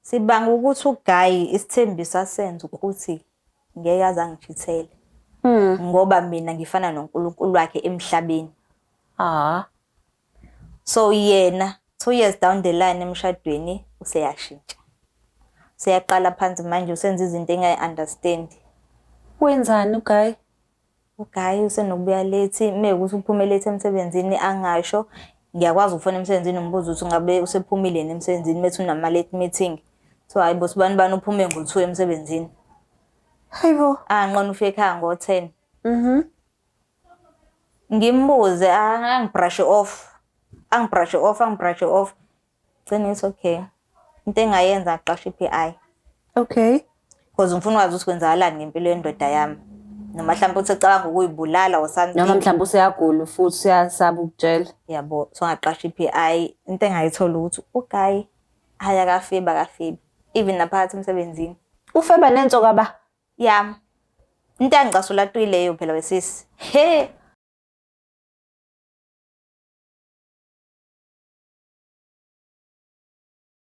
Sibanga ukuthi uGayi isithembiso asenza ukuthi ngeke aze angichithele. Ngoba mina ngifana noNkulunkulu wakhe emhlabeni. Ah. So yena 2 years down the line emshadweni useyashintsha. Useyaqala phansi manje usenza izinto engayi-understand. Wenzani uGayi? UGayi usenokubuya late, mekuwukuthi uphume late emsebenzini angasho. Ngiyakwazi ukufona emsebenzini ngibuze ukuthi ngabe usephumile yini emsebenzini methi unama-late meeting. Kuthiwa hhayi bo sibani bani uphume ngo-2 emsebenzini. Hayibo. Anqona ufike ekhaya ngo-10. Ngimbuze angibrashe off. Angibrashe off, angibrashe off. Gcine ngithi okay. Into engayenza ngaqasha i-PI. Okay. Because ngifuna ukwazi ukuthi kwenzakalani ngempilo yendoda yami. Noma mhlawumbe uthi ecabanga ukuyibulala or something. Noma mhlawumbe useyagula futhi useyasaba ukutshela. Yabo, so ngaqasha i-PI. Into engayithola ukuthi uGayi hhayi akafebi akafebi. Even naphakathi emsebenzini. Ufeba nensoka ba? Yami. Into engicasula tu ileyo phela wesisi. He.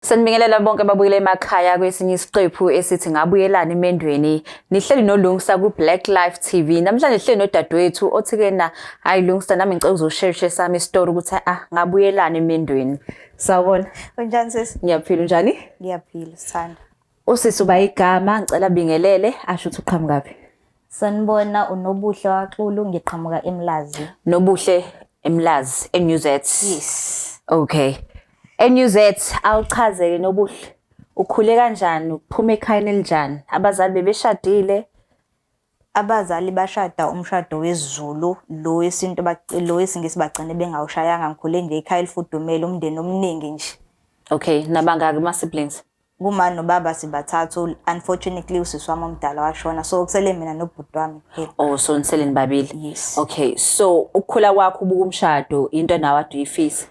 Sanibingelela bonke ababuyele emakhaya kwesinye isiqephu esithi ngabuyelani emendweni. Nihleli noLungsta ku-Black Life TV. Namhlanje sihleli nodadewethu othi ke na hayi Lungsta nami ngicela uzoshare sami isitori ukuthi ah ngabuyelani emendweni. Sawubona. Unjani sisi? Ngiyaphila unjani? Ngiyaphila sithanda. Usisi uba igama ngicela bingelele asho ukuthi uqhamukaphi. Sanibona uNobuhle waXulu ngiqhamuka eMlazi. Nobuhle eMlazi eNew Z. Yes. Okay. eNew Z awuchazeke Nobuhle. Ukhule kanjani? Uphuma ekhayeni elinjani? Abazali bebeshadile? Abazali bashada umshado wesiZulu lo wesintu lo wesiNgisi bagcine bengawushayanga ngikhule nje ekhaya elifudumele umndeni omningi nje. Okay, nabangaki ama siblings? Kuma nobaba sibathathu unfortunately usisi wami omdala washona so kusele mina nobhuti wami kuphela. Oh so nisele nibabili. Yes. Okay, so ukukhula kwakho ubuka umshado into nawe ade uyifisa.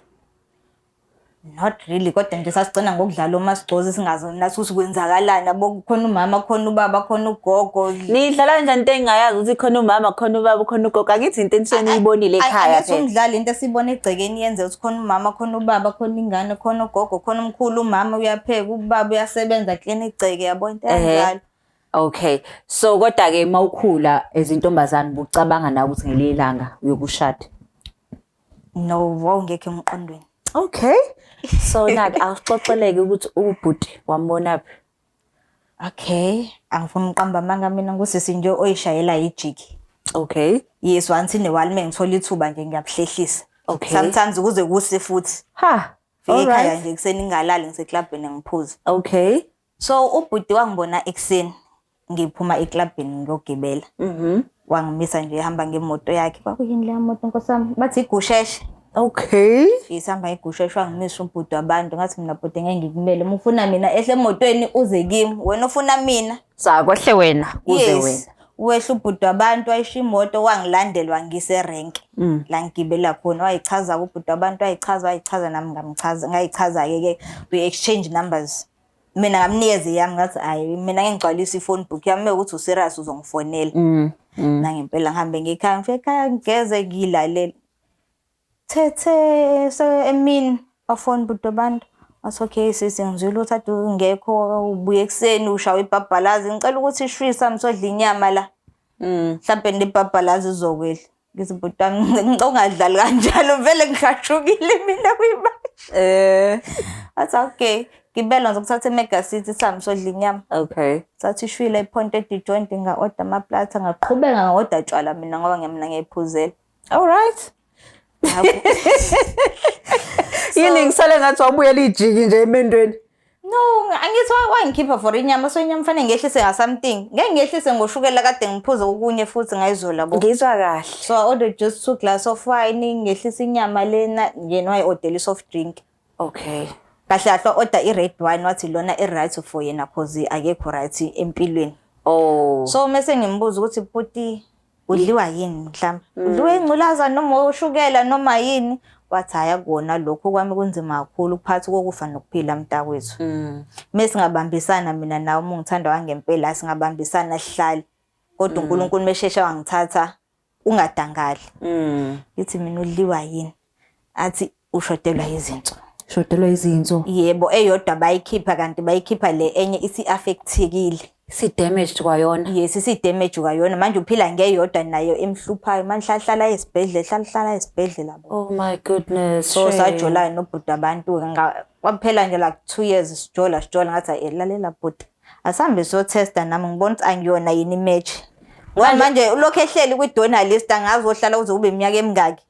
Not really kodwa nje sasigcina ngokudlala umasigcozi singazi nathi ukuthi kwenzakalani yabo khona umama khona ubaba khona ugogo. Nidlala kanjani into engingayazi ukuthi khona umama khona ubaba khona ugogo angithi into enisuke niyibonile ekhaya Angithi phela. umdlalo into esiyibona egcekeni yenze ukuthi khona umama khona ubaba khona ingane khona ugogo khona umkhulu umama uyapheka ubaba uyasebenza klina igceke yabo into Ehhe. enjalo. Okay. So kodwa ke mawukhula ezintombazane bucabanga nawe ukuthi ngelinye ilanga uyokushada. No, wawungekho emqondweni. Okay. So nake awuxoxeleke ukuthi ubhuti wambonaphi. Okay, angifuni ukuqamba amanga mina ngusisi nje oyishayela ijiki. Okay. Yes, once in a while mengithola ithuba nje ngiyabuhlehlisa. Okay. Sometimes kuze kuse futhi. Ha. Fike ekhaya Alright. nje ekuseni ngingalali ngiseklabhini ngiphuze. Okay. So ubhuti wangibona ekuseni ngiphuma eklabhini ngiyogibela. Wangimisa nje ehamba ngemoto yakhe. Kwakuyini leya moto nkosi yami? Bathi igusheshe. Okay. Isihamba ngegusheshe wangimisa ubhuti wabantu ngathi mina bhuti ngeke ngikumele. Uma ufuna mina ehle emotweni uze kimi. Wena ufuna mina. Sakwehle wena kuze Yes. wena. Wehla ubhuti wabantu wayishiya imoto wangilandela ngiserenke. La ngigibela khona wayichaza ubhuti wabantu wayichaza wayichaza nami ngamchaza ngayichaza ke ke we exchange numbers. Mina ngamnikeza eyami ngathi hayi mina ngeke ngigcwalise i-phone book yami ukuthi userious uzongifonela. Nangempela ngihambe ngekhaya ngifike ekhaya ngigeze ngilalele. Thethe se emini wafona ubhuti wabantu wathi okay sisi ngizwile ukuthi ade ungekho ubuye ekuseni ushawe ibhabhalazi ngicela ukuthi ishwisa ngisodla inyama la. Mhlampe nebhabhalazi izokwehla. Ngithi bhuti wami ngicela ungadlali kanjalo vele ngihashukile mina kuyimanje. Eh. Wathi okay gibela ngizokuthatha eMega City sihambe sodla inyama. Okay. Sathi ishwile iPonte de Joint nga-order amaplatha ngaqhubeka nga-order tshwala mina ngoba mina ngiyayiphuzela. All right. Yini ngisale ngathi wabuyela ijiki nje emendweni. No, angithi wangikhipha for inyama so inyama fanele ngehlise nga something. Ngeke ngehlise ngoshukela kade ngiphuze okunye futhi ngayizola bo. Ngizwa kahle. So I ordered just two glass of wine, ngehlisa inyama lena yena wayi-order i-soft drink. Okay. Kahle kahle order i-red wine wathi lona i-right for yena cause akekho right empilweni. Oh. So mese ngimbuza ukuthi bhuti udliwa yini mhlawumbe? Udliwa ingculaza noma ushukela noma yini? Wathi hhayi akuwona lokhu kwami kunzima kakhulu phakathi kokufa nokuphila mntakwethu. Mesingabambisana mina nawe uma ungithanda wangempela singabambisana sihlale. Kodwa uNkulunkulu meshesha wangithatha ungadangali. Ngithi mina udliwa yini? Athi ushodelwa izinso. Shodelwa izinso. Yebo, eyodwa bayikhipha, kanti bayikhipha le enye isi-affectekile. Si-damaged kwayona. Yes, isi-damage kwayona. Manje uphila ngeyodwa nayo emhluphayo. Manje hlala esibhedlela, hlala hlala esibhedlela bo. Oh my goodness. So shame. sajolayo nobhuti abantu kwaphela nje like 2 years sijola sijola, ngathi, "Ayi, lalela bhuti, asambe siyothesta, nami ngibona ukuthi angiyona yini i-match, ngoba manje ulokhu ehleli kwi-donor list, angazi ohlala kuze kube iminyaka emingaki."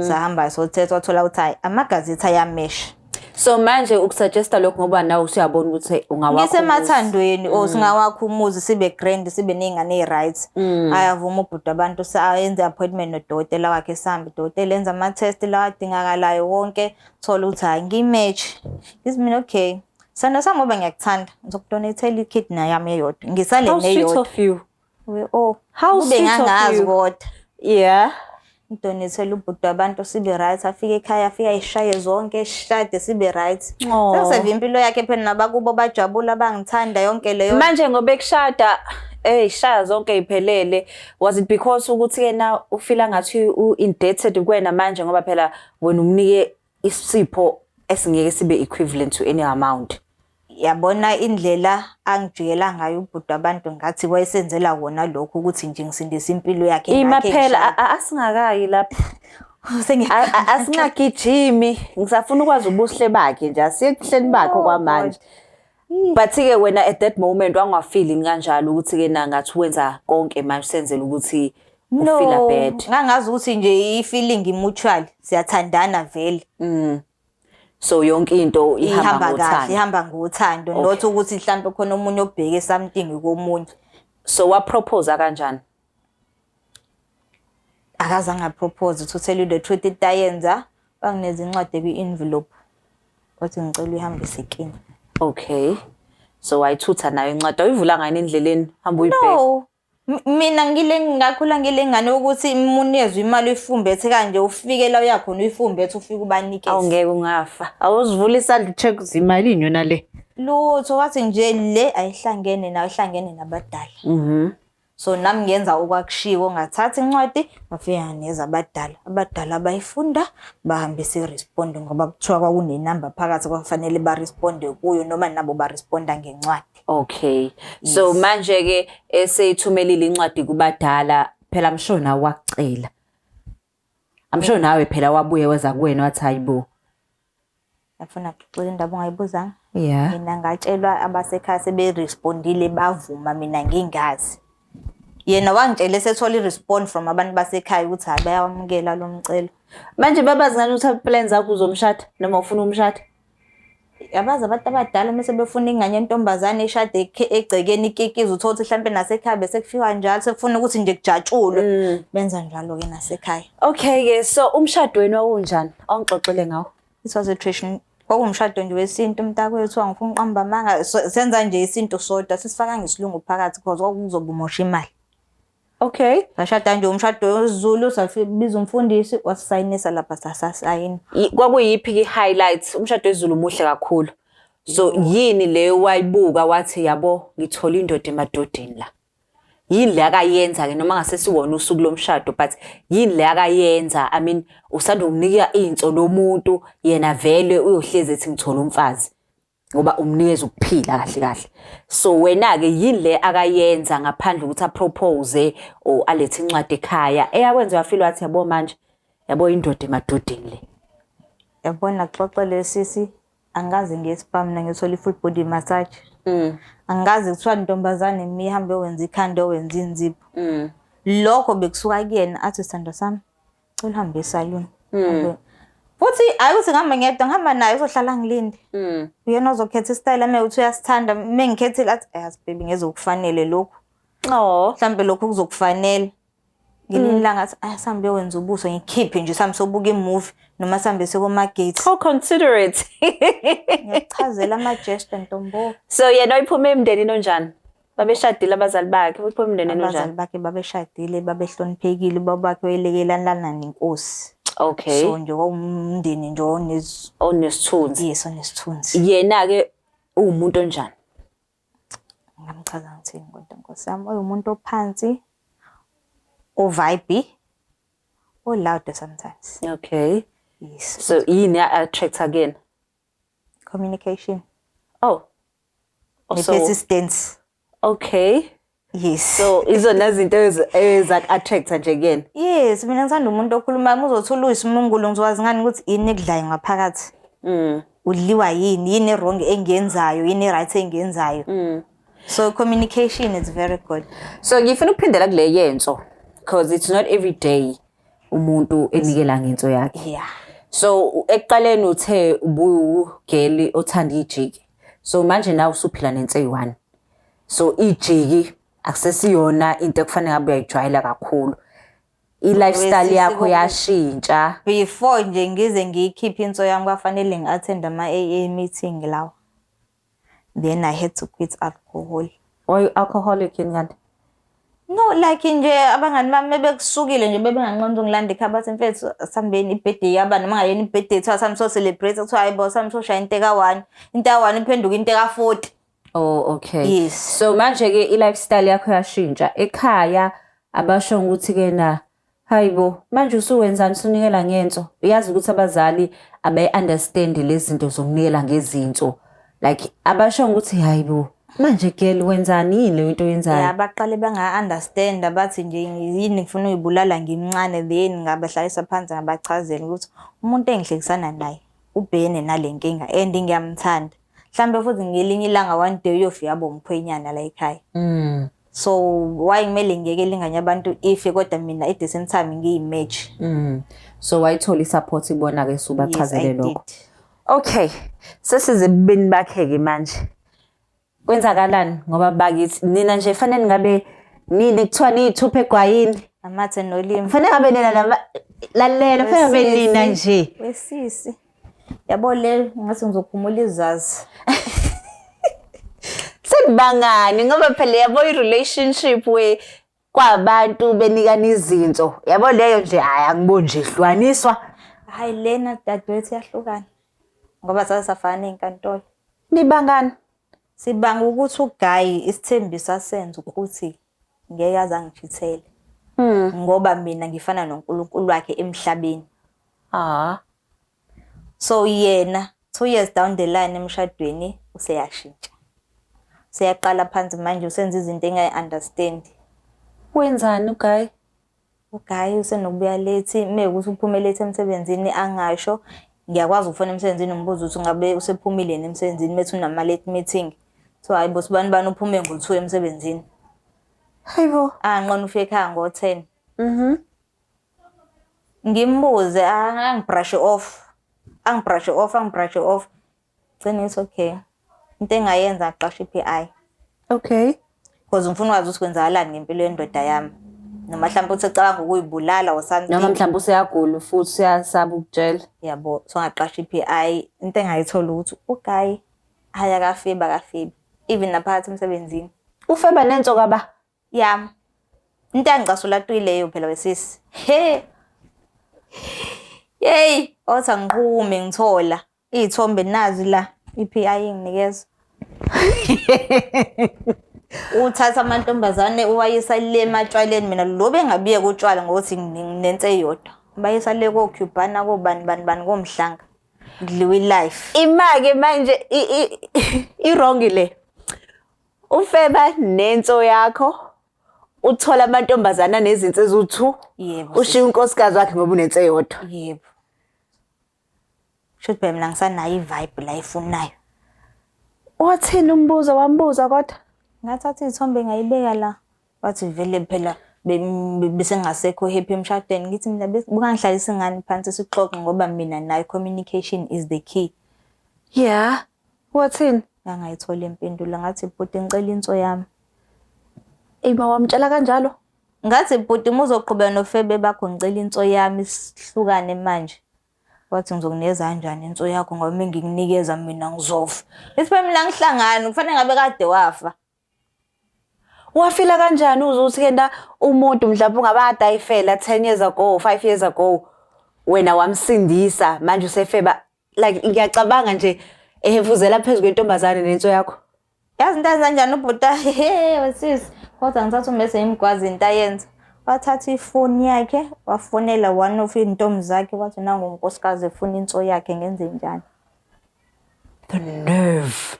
Sahamba sothesta, wathola ukuthi hayi, amagazi ethu ayamesha. So manje ukusuggesta lokho ngoba nawe usuyabona ukuthi ungawakho. Ngisemathandweni or singawakho umuzi, sibe grand, sibe ney'ngane ey'right. Ayavuma ubhuti abantu, ayenze appointment nodokotela wakhe, sihambe, udokotela enze ama-test lawa adingakalayo wonke, thola ukuthi hhayi, ngiyi-match. Ngithi mina, "Okay, sithando sami, ngoba ngiyakuthanda, ngizokudonatela i-kidney yami eyodwa, ngisale How sweet neyodwa." of you. Oh, How kube sweet of ngangazi you. kodwa. Ngidonethele ubhuti wabantu, sibe right, afike ekhaya, afike ayishaye zonke, shade, sibe right. Aw. Seseve impilo yakhe phela, nabakubo bajabula, bangithanda yonke leyo. Manje ngoba ekushada shaya zonke iphelele, was it because ukuthi yena ufila ngathi u-indebted kuwena manje, ngoba phela wena umnike isipho esingeke sibe equivalent to any amount? Yabona indlela angijikela ngayo ubhuti wabantu, ngathi wayesenzela wona lokho ukuthi nje ngisindise impilo yakhe. Ima ngakhe phela, ngishada. Asingakayi lapho. Asingagijimi, ngisafuna ukwazi ubuhle bakhe nje, asiye ebuhleni bakhe Oh, okwamanje. But-ke wena at that moment wangafeeling kanjalo ukuthi-ke na ngathi wenza konke manje usenzela ukuthi ufila No, bad? ngangazi ukuthi nje i-feeling mutual, siyathandana vele. So yonke into ihamba Ihamba kahle, ngothando. Ihamba ngothando, not ukuthi mhlambe khona omunye obheke something komunye. So wapropose kanjani? Akazange apropose. To tell you the truth, into ayenza, bangineza incwadi kwi-envelope, wathi ngicela uyihambise kimi. Okay, so wayithutha nayo incwadi, awuyivula ngani endleleni, hamba uyibheke? No. Mina ngile ngakhula ngile ngane ukuthi umunikezwe imali uyifumbethe kanje, ufike la uyakhona uyifumbethe, ufike ubanikeze. Awungeke, ungafa awuzivula isandla ucheck ukuthi imalini yona le. Lutho, wathi nje le ayihlangene nayo, ihlangene nabadala. So nami ngenza okwakushiwo, ngathatha incwadi, ngafika neza abadala. Abadala bayifunda, bahambisa i-respond, ngoba kuthiwa kwakunenamba phakathi kwakufanele baresponde kuyo, noma nabo baresponda ngencwadi. Okay, so manje ke eseyithumelile incwadi kubadala phela, I'm sure nawe wakucela, I'm sure nawe phela wabuye weza kuwena wathi hayibo. Yafuna kuxoxa indaba ongayibuzanga. Yeah. Mina ngatshelwa abasekhaya seberespondile, bavuma, mina ngingazi. Yena wangitshela esethola i-respond from abantu basekhaya ukuthi hayi, bayawamukela lo mcelo. Manje babazi ngani ukuthi plans zakho uzomshada noma ufuna umshada? Yabazi abantu abadala mase befuna ingane yentombazane ishade egcekeni ikikize, uthole ukuthi mhlampe nasekhaya bese kufika njalo sekufuna ukuthi nje kujatshulwe. Benza njalo-ke nasekhaya. Okay ke, so umshado wenu wawunjani? Awungixoxele ngawo. It was a tradition. Kwakuwumshado nje wesintu, mntakwethu, angifuni uqamba amanga. Senza nje isintu sodwa, sisifaka ngesilungu phakathi because kwakuzoba umosha imali. Sashada nje umshado wesiZulu, sabiza umfundisi, wasisayinisa lapha, sasasayina. Kwakuyiphi i-highlight? Umshado wesiZulu muhle kakhulu. So yini leyo wayibuka wathi, yabo, ngithola indoda emadodeni la? Yini le akayenza ke, noma ngase siwona usuku lomshado, but yini le akayenza? I mean, usanda ukunika inso lomuntu, yena vele uyohlezi ethi ngithola umfazi ngoba umnikeza ukuphila kahle kahle. So wena ke yini le akayenza ngaphandle ukuthi apropose or alethe incwadi ekhaya eyakwenza wafeel wathi, yabo manje, yabo, indoda emadodeni le? Yabona, kuxoxele sisi, angikaze ngiye spa mina ngithola i-full body massage. Angikaze kuthiwa ntombazane mihambe wenza ikhanda, wenza inzipho. Lokho bekusuka kuyena, athi, "Sithando sami, cela uhambe esaluni." Futhi hayi ukuthi ngihamba ngedwa, ngihamba naye, uzohlala ngilinde. Uyena ozokhetha isitayela uma uthi uyasithanda, uma ngikhethile athi, "Yazi baby, ngezokufanele lokhu. Oh. Mhlambe lokhu kuzokufanele." Ngelinye ilanga athi, "Asambe wenza ubuso, ngikhiphe nje, sambe sobuka imovie noma sambe sekomagate." How considerate. Ngiyakuchazela ama-gesture, ntombo. So yena uyiphuma emndenini onjani? Babeshadile abazali bakhe? Uyiphuma emndenini Abazali onjani? bakhe babeshadile, babehloniphekile, ubaba wakhe wayelekelana nenkosi. So nje kwawumndeni nje Onesithunzi. Yes, onesithunzi. Yena ke uwumuntu onjani? Ngingamchaza ngithini kodwa, nkosi yami? Uwumuntu ophansi, ovibe, o-loud sometimes. Yes. So yini ya-attract kuyena? Communication. Oh. Oh, so Ne-persistence. Okay. Yes. So izona zinto ezaku-attract-a nje kuyena. Yes, mina ngithanda umuntu okhulumayo. Uma uzothola uyisimungulu, ngizokwazi ngani ukuthi yini ekudlayo ngaphakathi. Udliwa yini, yini wrong engiyenzayo, yini right engiyenzayo. So communication is very good. So ngifuna ukuphindela kule yenso because it's not every day umuntu enikela ngenso yakhe. So ekuqaleni uthe ubuwu-girl othanda ijiki. So manje nawe usuphila nenso eyi-one. So ijiki akusesiyona into ekufanele ngabe uyayijwayela kakhulu. I-lifestyle Wesisi yakho yashintsha. Before nje ngize ngiyikhiphe inso yami, kwafanele ngi-attend ama-AA meeting lawa. Then I had to quit alcohol. Were you alcoholic yini kanti? No, like nje abangani bami bebekusukile nje, bebenganqondi ungilanda ekhaya, bathi mfethu sihambeni i-birthday yaba noma ngayeni i-birthday, kuthiwa sami so celebrate, kuthiwa hayi bo, sami soshaya into eka-1, into ka-1 iphenduka into eka-40. Oh, okay. Yes. So manje ke i-lifestyle yakho yashintsha. Ekhaya abasho ukuthi ke na, hayibo, manje usuwenzani, usunikela ngenso? Uyazi ukuthi abazali abayi-understand lezi zinto zokunikela ngezinso. Like abasho ukuthi hayibo, manje girl wenzani, yini leyo into oyenzayo? Ya, baqale banga-understand, bathi nje yini ngifuna uyibulala ngimncane. Then ngabahlalisa phansi, ngabachazela ukuthi umuntu engihlekisana naye ubhekene nale nkinga and ngiyamthanda. Mhlambe futhi ngelinye ilanga, one day, uyofika abe umkhwenyana la ekhaya. So why kumele ngiyekele ingane yabantu ife, kodwa mina at the same time ngiyi-match? So wayithola i-support ibona-ke subachazele Yes, I lokho. did. Okay, sesize ebubeni bakhe-ke manje. Kwenzakalani ngoba bakithi nina nje fanele ngabe nini kuthiwa niyithupha egwayini. Amathe nolimi. Fanele ngabe nina nama lalela, fanele ngabe nina nje. Wesisi. Yabo le ngathi ngizokhumula izazi. Senibangani ngoba phela yabo i-relationship we kwabantu benikana izinto. Yabo leyo nje, hayi, angiboni nje ihlukaniswa. Hayi, lena dadewethu yahlukana. Ngoba sase safana ney'nkantolo. Nibangani? Sibanga ukuthi u-guy isithembiso asenza ukuthi ngeke aze angichithele. Ngoba mina ngifana noNkulunkulu wakhe emhlabeni. So yena 2 years down the line emshadweni useyashintsha. Useyaqala phansi manje, usenza izinto engayi-understand. Wenzani u-guy? U-guy usenokubuya late, mekuwukuthi uphume late emsebenzini angasho. Ngiyakwazi ukufona emsebenzini ngibuze ukuthi ngabe usephumile yini emsebenzini, methi unama-late meeting. So hayi bo, sibani bani uphume ngo-2 emsebenzini. Hayibo. Anqona ufike ekhaya ngo-10. Ngimbuze, angi-brush off. Angi-brush off, angi-brush off. Gcine ngithi okay. Into engayenza, ngaqasha i-PI. Because ngifuna ukwazi ukuthi kwenzakalani ngempilo yendoda yami. Noma mhlawumbe uthi ecabanga ukuyibulala or something. Noma mhlawumbe useyagula futhi useyasaba ukutshela. Yabo, so ngaqasha i-PI. Into engayithola ukuthi u-guy hayi, akafebi, akafebi. Even naphakathi emsebenzini. Ufeba nenso kaba? Yami. Into engicasula tu ileyo phela wesisi. He. Yey, othi angiqhume ngithola iy'thombe nazi la i-PI inginikeza. Uthatha amantombazane uwayisa le ematshwaleni, mina lo bengabiye kutshwala ngokuthi nginense eyodwa. Bayisa le ko-Cubana, kobani bani bani, komhlanga. Kudliwa i-life. Ima-ke manje i-wrong le. Ufeba nenso yakho, uthola amantombazana nezinto eziwu-2. Yebo. Ushiya unkosikazi wakhe ngoba unenso eyodwa. Yebo. Shuthi phela mina ngisanayo i-vibe la ifunayo. Wathini umbuzo, wambuza kodwa? Ngathatha iy'thombe ngayibeka la. Wathi vele phela bese ngingasekho happy emshadweni. Ngithi mina bungangihlalisi ngani phansi sixoxe, ngoba mina nayo communication is the key. Yeah. Wathini? Ngangayithola impendulo. Ngathi bhuti, ngicela inso yami. Ey, ma wamtshela kanjalo? Ngathi bhuti, uma uzoqhubeka nofebe bakho, ngicela inso yami, sihlukane manje. Wathi ngizokunikeza kanjani inso yakho ngoba uma ngikunikeza mina ngizofa. Ngithi phela mina ngihlangani, kufanele ngabe kade wafa. Wafila kanjani uzwe ukuthi kena umuntu mhlawumbe ungabade ayifela 10 years ago, 5 years ago, wena wamsindisa, manje usefeba? Like ngiyacabanga nje ehefuzela phezu kwentombazane nenso yakho. Yazi into ayenza kanjani ubhuti? He wesisi. Kodwa ngithatha ummese ngimgwazi into ayenza. Wathatha ifoni yakhe wafonela one of iy'ntombi zakhe wathi nangu unkosikazi efuna inso yakhe ngenze njani. The nerve.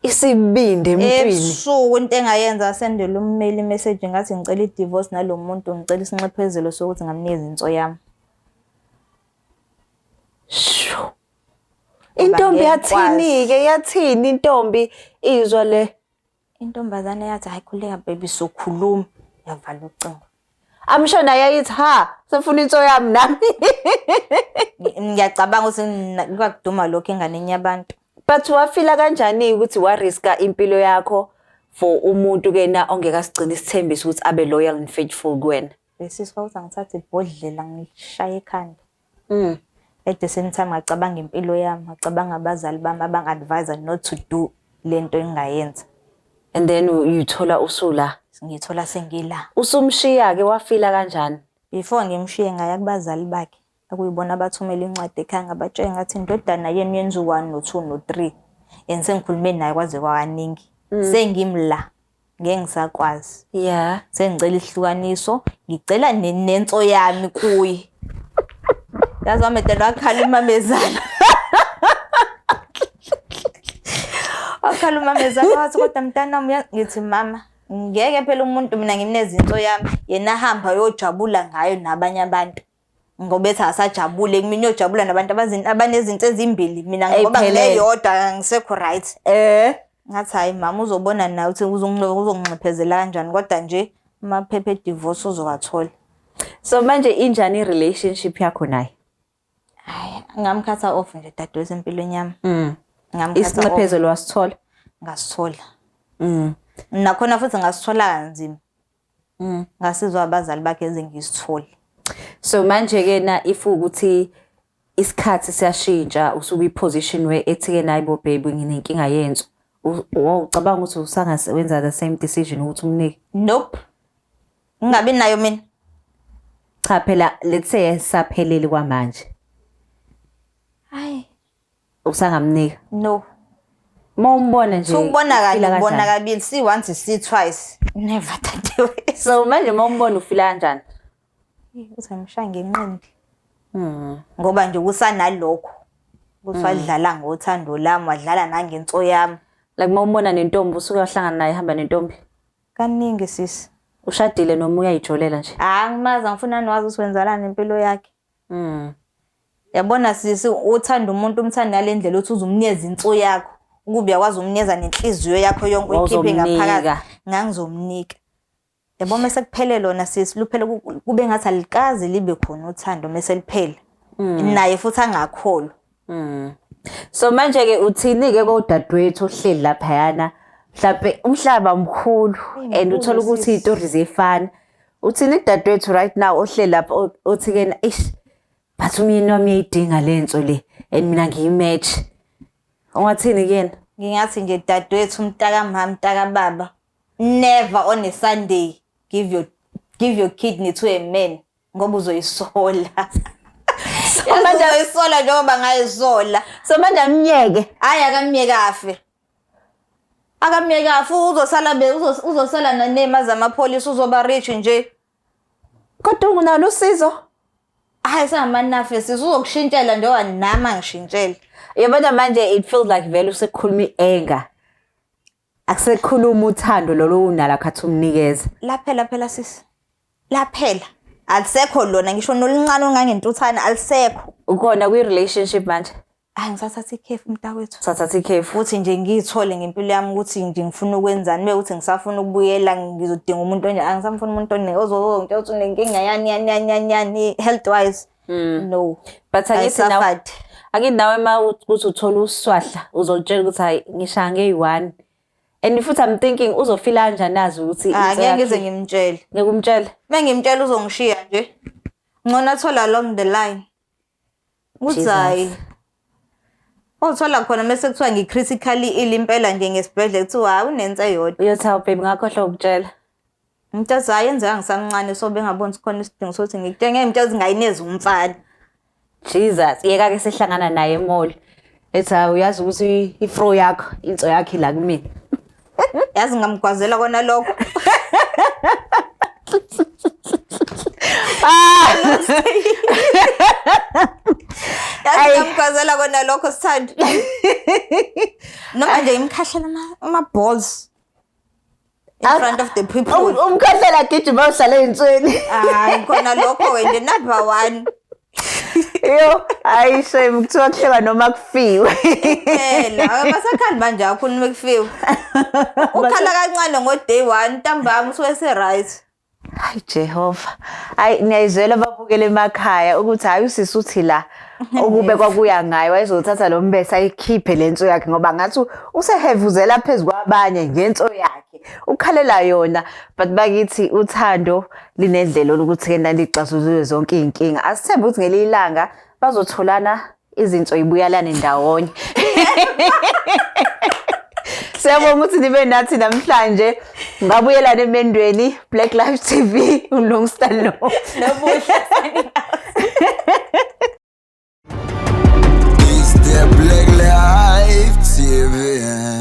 Isibindi emntwini. Ebusuku into engayenza asendele ummeli imessage ngathi ngicela i-divorce nalo muntu ngicela isinxephezelo sokuthi ngamnikeza inso yami. Sho. Intombi yathini-ke yathini intombi izwa le? Intombazane yathi hayi khuleka baby sokhuluma yavala ucingo. I'm sure naye yayithi ha sefuna inso yami nami. Ngiyacabanga ukuthi kwakuduma lokho enganeni yabantu. But wafila kanjani ukuthi wariska impilo yakho for umuntu ke na ongeke asigcine isithembiso ukuthi abe loyal and faithful kuwena? Besisi kwakuthi angithathe ibhodlela ngishaye ekhanda. At the same time ngacabanga impilo yami, ngacabanga abazali bami abang-advise not to do lento engingayenza. And then uyithola usula. Ngithola sengila. Usumshiya-ke wafila kanjani? Before ngimshiye ngaya kubazali bakhe okuyibona abathumela incwadi ekhaya ngabatshela ngathi indodana yenu yenza u-one no-two no-three and sengikhulume naye kwaze kwakaningi. Sengimla ngeke ngisakwazi. Yeah. Sengicela isihlukaniso, ngicela nenso yami kuye. Yazi wamedela wakhala umamezala. Wakhala umamezala wathi kodwa mntanami ngithi mama ngeke phela umuntu mina ngimnezinso yami yena ahamba ayojabula ngayo nabanye abantu. Ngoba ethi akasajabule kumina uyojabula nabantu abanezinto ezimbili mina ngoba ngineyodwa angisekho right. Ngathi hayi mama uzobona nawe ukuthi uzonginxephezela kanjani kodwa nje amaphepha e-divorce uzowathola. So manje injani i-relationship yakho naye? Hayi ngamkhatha off nje dadewethu empilweni yami. Ngamkhatha off. Isinxephezelo wasithola? Ngasithola. Nakhona futhi ngasithola kanzima. Ngasizwa abazali bakhe eze ngisithole. So manje ke na if ukuthi isikhathi siyashintsha usuke position where ethi ke nayi bo baby nginenkinga yenso. Ucabanga ukuthi usangasebenza the same decision ukuthi umnike? Nope. Ngingabi nayo mina. Cha phela let's say saphelele kwamanje. Hayi. Usangamnika? No. Uma umbona nje. Ukubona kanye ubona kabili, see once see twice. Never dadewethu. So manje uma umbona ufila kanjani? Uthi ngishaya ngenqindi. Ngoba nje kusanalokho. Ukuthi wadlala ngothando lami, wadlala nangenso yami. Like uma umbona nentombi usuke wahlangana naye ehamba nentombi? Kaningi sisi. Ushadile noma uyayijolela nje? Hayi angimazi angifuna nokwazi ukuthi wenzakalani nempilo yakhe. Yabona sisi uthanda umuntu umthanda ngale ndlela uthi uzumnikeza inso yakho. Ukuba uyakwazi umnikeza nenhliziyo yakho yonke uyikhiphe ngaphakathi. Ngangizomnika. Yabo mase kuphele lona sisi luphele kube ngathi alikaze libe khona uthando mase liphela. Naye futhi angakholwa. So manje ke uthini ke kodadewethu ohleli laphayana mhlambe umhlaba mkhulu and uthola ukuthi izitori ziyefana. Uthini kudadewethu right now ohleli lapha othi ke eish but umyeni wami uyayidinga lenso le and mina ngiyimatch. Ungathini kuyena? Ngingathi nje dadewethu mntaka mama mntaka baba never on a Sunday give your kidney to a man ngoba uzoyisola. So manje uzoyisola njengoba ngayisola. So manje amyeke. Hayi akamyeke afe. Akamyeke afe uzosala be uzosala nanema zamapholisa uzoba rich nje. Kodwa unalo usizo. Hayi sangamanafe sisi uzokushintshela njengoba nami angishintshele. Yabona manje it feels like vele usekukhuluma i-anger. Akusekhuluma uthando lolo unalo khathi umnikeza. Laphela phela sisi. Laphela. Alisekho lona ngisho noluncane ongangentuthane alisekho. Ukhona kwi-relationship manje? Hayi ngisathatha ikhefu mntakwethu. Sathatha ikhefu. Futhi nje ngiyithole ngempilo yami ukuthi nje ngifuna ukwenzani bese ukuthi ngisafuna ukubuyela ngizodinga umuntu onje angisamfuna umuntu one ozongitshela ukuthi unenkinga yani yani yani yani yani health wise. No. But angithi nawe angithi nawe ma ukuthi uthola uswahla uzolitshela ukuthi hayi ngishaya ngeyi-one. And futhi I'm thinking uzofila kanjani azi ukuthi Ah ngeke ngize ngimtshele. Ngeke umtshele. Mengimtshela uzongishiya nje. Ngcono athola along the line. Uthi hayi. Othola khona mase kuthiwa ngi-critically ill impela nje ngesibhedlela kuthiwa hayi unenso eyodwa. Uyothi hawu baby ngakhohlwa ukutshela. Ngithe hayi yenzeka ngisamncane so bengaboni ukuthi khona isidingo sokuthi ngikutshele ngeke ngimtshele ukuthi ngayineza umfana. Jesus, yeka ke sehlangana naye emall. Ethi hawu uyazi ukuthi ifro yakho, inso yakho ila kumina. Yazi ngamgwazela kona lokho. Yazi ngamgwazela kona lokho sithando. Noma nje imkhahlela ama-balls in front of the people. Umkhahlela gijima uhlale ey'nsweni. Hayi khona lokho wena number one. Yo, hayi shame kuthiwa kuhlekwa noma kufiwe. Phela, abasakhali manje akhuluma kufiwe. Ukhala kancane ngo day one ntambama usuke se right. Hayi Jehova. Hayi niyayizwela ababukele emakhaya ukuthi hayi usisi uthi la okube kwakuya ngaye wayezothatha lo mbese ayikhiphe le nso yakhe ngoba ngathi usehevuzela phezu kwabanye ngenso yakhe. Ukhalela yona but bakithi uthando linendlela lokuthi ke nalixazulule zonke izinkinga. Asithembe ukuthi ngelinye ilanga bazotholana izinso ibuyalane ndawonye. Siyabonga ukuthi nibe nathi namhlanje. Ngabuyelana emendweni Black Life TV uLungsta lo. Nobuhle. It's the Black Life TV.